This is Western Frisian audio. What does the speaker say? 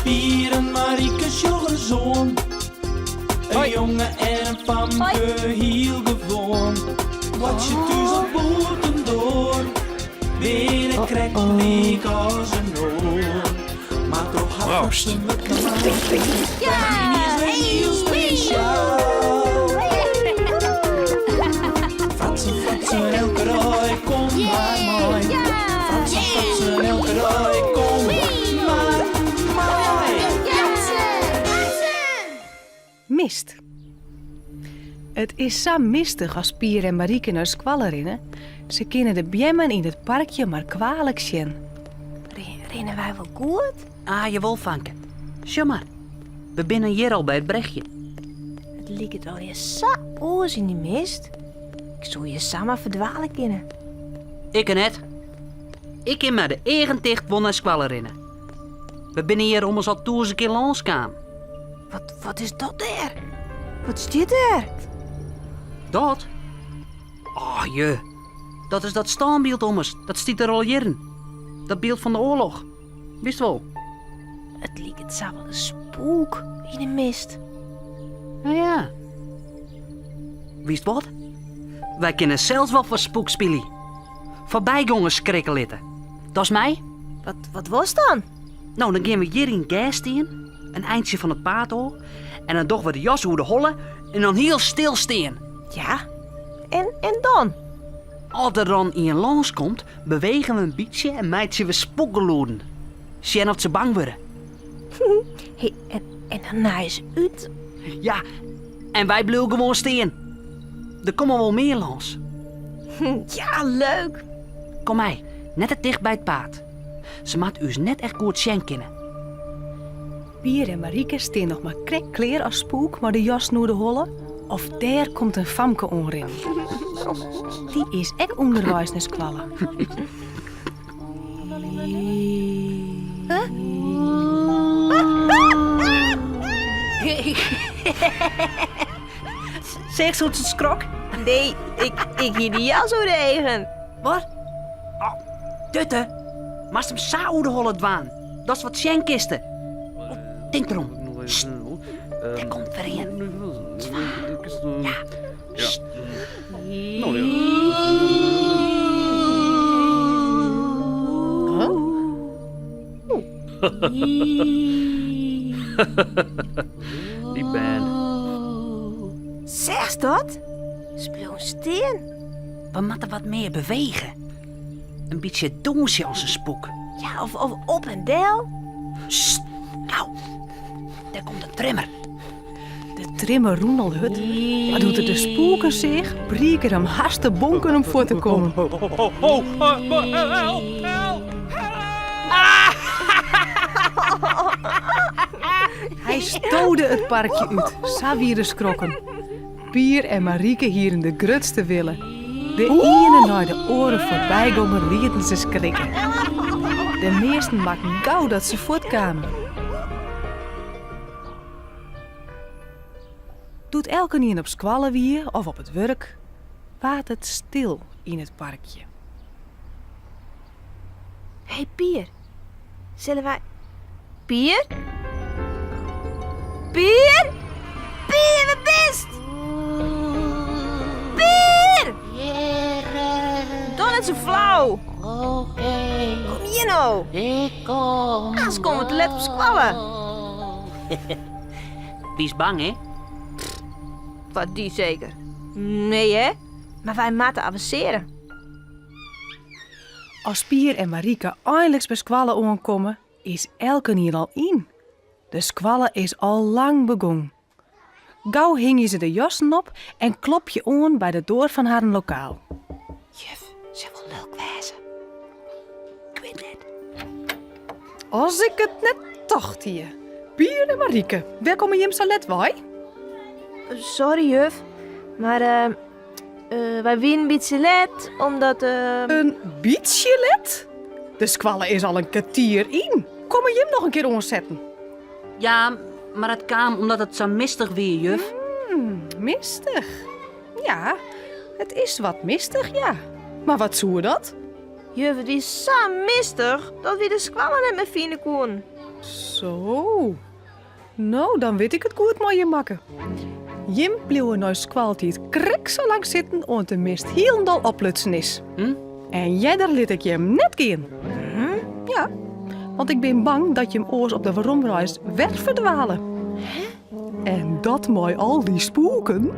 Pier en Marike sjoch ris oan. In jonge en in famke, hiel gewoan. Boartsje thús of bûtendoar, binne krekt lyk as in oar. Mar troch har Proost. fratsen wurdt yniens wer hiel spesjaal. Fratsen, fratsen, elke dei, kom mar mei. Fratsen, fratsen, elke dei, kom mar mei. Mist. It is sa mistich as Pier en Marike nei skoalle rinne, se kinne de beammen yn it parkje mar kwalik sjen. Rinne wy wol goed? Ah, jawol, fanke. Sjoch mar, we binne hjir al by it brechje. It liket allegear sa oars yn dy mist. Ik soe hjir samar ferdwale kinne. Ikke net. Ik kin mei de eagen ticht wol nei skoalle rinne. We binne hjir ommers al tûzen kear lâns kaam. Wat, wat is dat dêr? Wat stiet dêr? Dat? Oh, je. Dat is dat stânbyld ommers. Dat stiet der al jierren. Dat byld fan de oarloch. Witst wol? It liket sa wol in spoek yn de mist. Nou ja. Witst wat? Wy kinne sels wol foar spoek spylje. Foarbygongers skrikke litte. Dochst mei? Wat, wat wolst dan? No, dan gean we hjir yn it gers stean, in eintsje fan it paad ôf, en dan dogge we de jas oer de holle en dan hiel stil stean. Ja, en, en dan? As der dan ien lâns komt, bewege we in bytsje en meitsje we spoekgelûden. Sjen oft se bang wurde. Hey, en, en dan naaie se út. Ja, en wy bliuwe gewoan stean. Der komme wol mear lâns. Ja, leuk. Kom mei, net te ticht by it paad. Se moat ús net echt goed sjen kinne. Pier en Marike stean noch mar krekt klear as spoek mei de jassen oer de holle of dêr komt in famke oanrinnen. Dy is ek ûnderweis nei skoalle. Seachst hoe't se skrok? Nee, ik, ik hie de jas oer de eagen. Wat? Oh, Dutte, moatst him sa oer de holle dwaan. Datst wat sjen kinste. Oh, tink derom. Sst, dêr komt wer ien. Twa. Ja. Sst. Dy bern. Seachst dat? Se bliuwe stean. We moatte wat mear bewege. In bytsje dûnsje as in spoek. Ja, of, of op en del. Sst, gau. Dêr komt de trimmer. De trimmer rûn al hurd, mar doe't er de spoeken seach, briek er him hast de bonken om fuort te kommen. Help, help, Hy stode it parkje út, sa wie er skrokken. Pier en Marike hienen de grutste wille. De iene nei de oare foarbygonger lieten se skrikke. De measten makken gau dat se fuortkamen. Doe't elkenien op skoalle wie of op it wurk, waard it stil yn it parkje. Hey Pier, sille wy. Pier? Pier? Pier, wêr bist? Pier! Doch net sa flau. Kom hjir no. Aanst komme we te let op skoalle. Wiest bang, hè? Foar dy seker. Nee, hè? Mar wy moatte avensearje. As Pier en Marike einliks by skoalle oankomme, is elkenien al yn. De skoalle is al lang begûn. Gau hingje se de jassen op en klopje oan by de doar fan harren lokaal. Juf sil wol lulk wêze. Ik wit net. As ik it net tocht hie. Pier en Marike, wêr komme jim sa let wei? Sorry juf, mar Wy wienen in bytsje let, omdat. In bytsje let? De skoalle is al in kertier yn. Komme jim noch in kear oansetten? Ja, mar it kaam omdat it sa mistich wie, juf. Mistich? Ja, it is wat mistich, ja. Mar wat soe dat? Juf, it wie sa mistich dat wy de skoalle net mear fine koenen. Zo. No, dan wit ik it goed mei jim makke. Jim bliuwe nei skoaltiid krekt sa lang sitten oant de mist hielendal oplutsen is. En earder lit ik jim net gean. Ja, want ik bin bang dat jim oars op de weromreis wer ferdwale. En dat mei al dy spoeken.